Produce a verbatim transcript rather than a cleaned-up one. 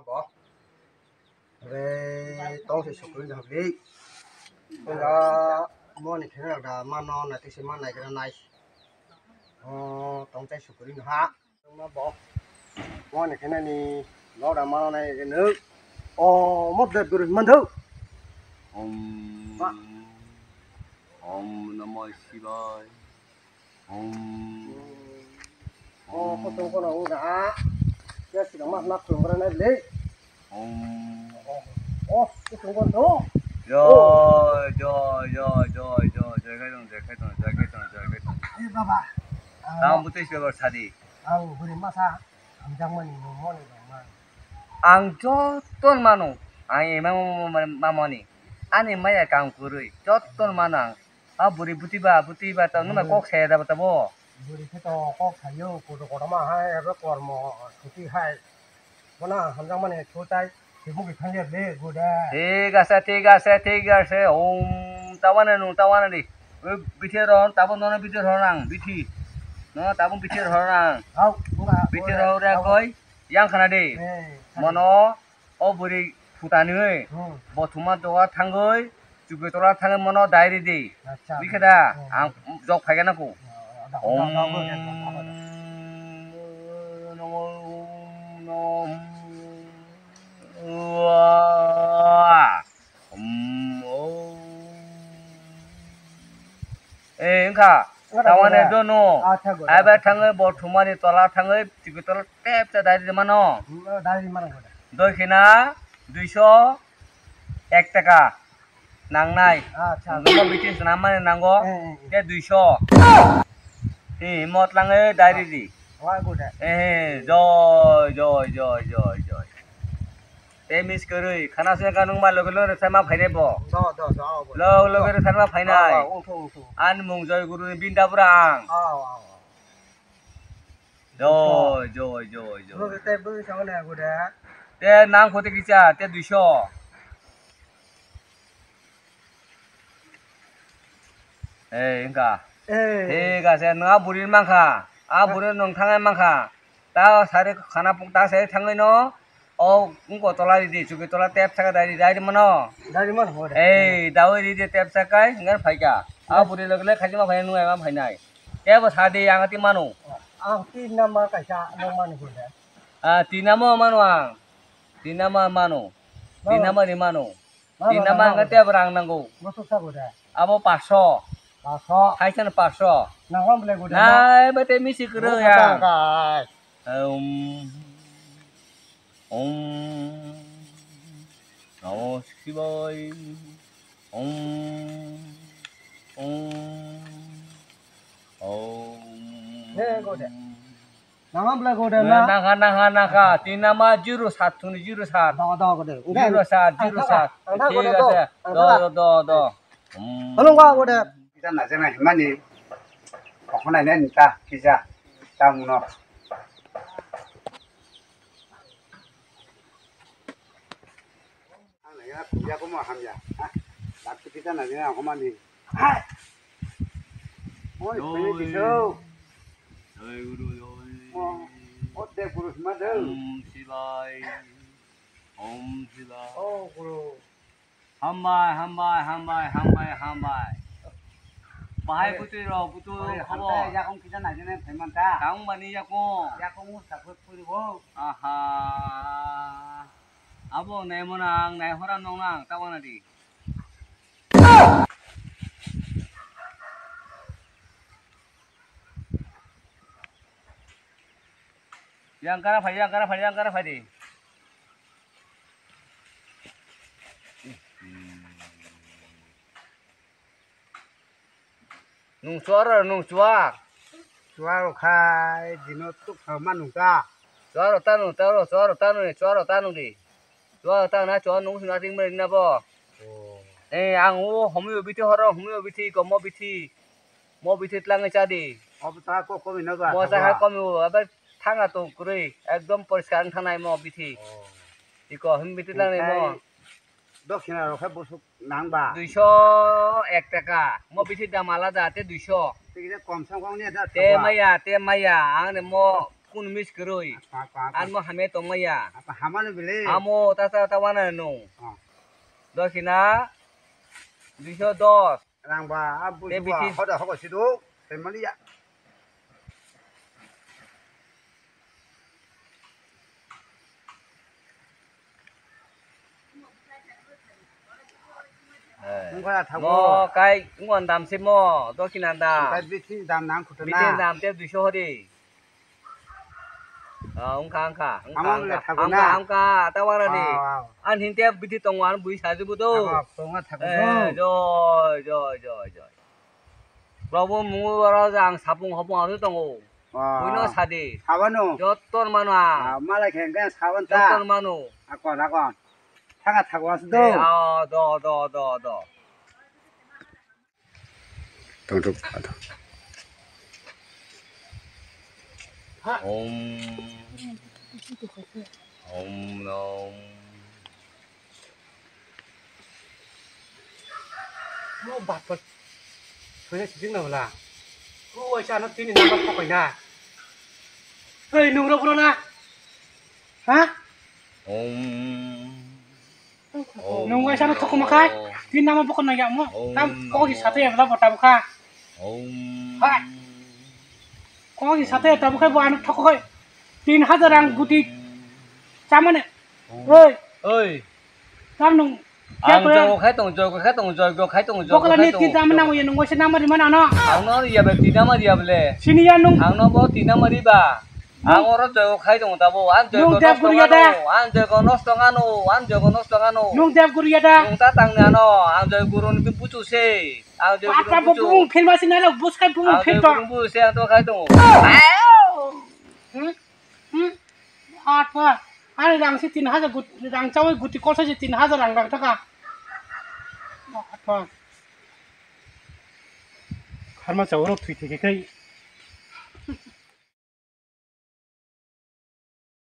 Bo. Re tong se sukuri na hobli. Nga mo ni khena da mano na tisi man nai kena nai. O tong chai sukuri na ha. Ma bo. Mo ni khena ni no da mano nai kena. O mo de guru man do. Om. Ma. Om Namah Shivaya. Om. O, kutung kono wng da. Ya, sigang ma, ma, kutung kono nai le. Om. O, o, kutung kono do. Joy, joy, joy, joy, joy, joy khaitong, joy khaitong, joy khaitong, joy khaitong. Eh, baba. Tamo bwtwi se bar sadi. Ang bwrwi masa hamjakmani moni rok ma. Ang joto mano, ang emang mamani. Ani maya kam kwrwi, joto mano ang. A bwrwi bwtwi ba, bwtwi ba, tamo numa kok saya da ba tamo. Bwrwi khe to kok sayo, kudu kotorma hai, abo kormo chuti hai. Bono hamjakmani chutai, sibuk thangya le guda. Thik ase, thik ase, thik ase. Om, tawana nung, tawana di. Oi, bithi ron, tabo nono bithi ron ang, bithi. No, tabo bithi ron ang. Hau, bunga, bithi ron re koi, yang khana di. Eh, mono, O bwrwi phutanwi, hmm, bo thuma doga thangwi, chukwi tola thangwi mono dai ridi. Acha. Bikhe da, hmm, ang jok phaikhe nako. Oh, da, da, da, da, da, da, da. Om Namo Om. Eh, wngkha. Wngkha, tawane wngkha. Dono. Acha, go. Aba thangwi bo thumani tola thangwi, chukwi tola tep cha dai ridi mano. Hmm, dai ridi mano, go. Doi khina duiso ek taka nangnai. Acha. Mo bithi swnam mani nango. Eh, eh, eh. Ke duiso. Eh, mo tlangwi dai ridi. Wa, go de. Eh, joy, joy, joy, joy, joy. Te miss kwrwi, khana se ka nung ma loge loge rwchapma phainai bo. Do, do, do, bo. Loge loge rwchapma phainai. Wa, wa, ungthu, ungthu. Ani mung Joy Guru ni binda bwrang. Wa, wa, wa. Joy, joy, joy, joy. Bo te bo sa ne go de. Te nang khote kicha, te duiso. Ei, wngkha. Ei. Thik ase, nwng a bwrwi mankha. A bwrwi nwng thangwi mankha. Ta sari khana pung ta sari thangwi no. O wngko tola ridi, chukwi tola tep saka dai ridi, dai ridi mano. Dai ridi mano, hore. Ei, dawi ridi tep sakai, hingan phaika. A bwrwi loge le khaji ma phai nung ai ma phainai. Tebo sadi ang ati mano. Ang tin nama kaisa nung mano hore. Ah, tin nama mano ang. Tin nama mano. Tin nama ri mano. Di nama ang te rang nango. Mosok sa go da. Abo paso. Paso. Hai san paso. Nang hom le go da. Nai ba te misi kro ya. Om. Om. Namo Shivaya. Om. Om. Om. Ne go da. Nama bela go de na. Nangkha, nangkha, nangkha. Tin nama zero sat thung, zero sat. Do, do go de. Zero sat, zero sat. Thik ase. Do, do, do, do. Hello, go go de. Kita na jana himani. Okona ne nita kija. Tang no. Ang nai ya, ya ko mo hamya. Ha? Lak tu kita na ya ko mani. Hai. Oi, Joy. Pwede tiso. Joy Guru, joy. Oh, oh, de Guru ma de. Om Shivaya. Om Shivaya. Oh, Guru. Hambai, hambai, hambai, hambai, hambai. Bahai putui rok, putui khobor. Yakung kita na jene phaimanta. Tang mani yakung. Yakung musa put puri bo. Aha. Abo naimano ang naihora nongnang, ta wana di. Yang kana phai, yang kana phai, yang kana phai di. Nung chuar, nung chuar. Chuar khai dino tuk ma nung ta. Chuar tanu, taro, chuar tanu, chuar tanu di. Chuar tang na chuar nung sing ating mari na bo. Oh. Eh, ang o homio bithi horo, homio bithi, komo bithi. Mo bithi tlang cha di. Obo ta ko komi na ba. Mo cha ha komi o, abe thanga to kwrwi, ekdom poriskar wng thangnai mo bithi. Oh. Iko him bithi tlang mo. Dokhina rok khe busuk nang ba? Duiso ek taka. Mo bithi dam alada te duiso. Te kisa kom sam kong ni da. Te maya, te maya. Ang ne mo Kun mis keroi. Apa, apa, apa. An mo hame tongmaya. Apa hamani bile? Amo tata tawana no. Oh. Doshina duiso dos. Rang ba, a busu ba, bitin. Hoda hoda sido. Temani ya. Eh. Wngkha thago. Mo kai wngkha dam se mo, dokhina dam. Kai bitin dam nang khutu na. Bitin dam te duiso hori. Ah, wngkha, wngkha, wngkha, amo wngkha, le thago wngkha, na. Wngkha, ta wara ni. Ah, ah. An hinte bithi tongo, an bui sa jubu do. Thago, tongo thago. Eh, joi, joi, joi, joi. Probo mungo oro jang sapung hopung aro tongo. Ah. Buino sadi. Sabano. Jotton mano ang. Ah, malai khe hwnkhe saban ta. Jotton mano. Akon, akon. Thanga thago as do. Eh, ah, do, do, do, do. Tongthok. Om. Om Nom. Mo bapar. Soya sijing na wala. Ko waisa ano tini nama pokoi na. Hei, nung ro bro na. Ha? Om. Nung waisa no thokma khai, tin nama bokon na yamo. Tam kok di sate ya bota bokha. Om. Hai. Kok di sate ta bokha bo ano thok khai. Tin hajar ang guti chamane. Oi. Oi. Tam nung. Ang jogo khai tong, jogo khai tong, jogo khai tong, jogo khai tong. Bokla ni tin chamane nang ye nung waisa nama ri mana no. Ang no ya be tin nama ri ya bele. Sini ya nung. Ang no bo tin nama ri ba. Ang oro jogo khai tongo tabo, ang jogo nosto ngano, ang jogo nosto ngano, ang jogo nosto ngano. Nung Dev Guru ya da? Nung ta tang ni ano, ang jogo guru ni buchu se, ang jogo guru buchu. Bumung phil masi nalo, bus khai bumung phil to. Ang jogo guru buchu se, ang to khai tongo. Hmm? Hmm? Atwa, ani rang si tin hajar gut-, rang chawi guti kolsa si tin hajar rang rang taka. Atwa. Kharma chawi rok thwi thwi khai.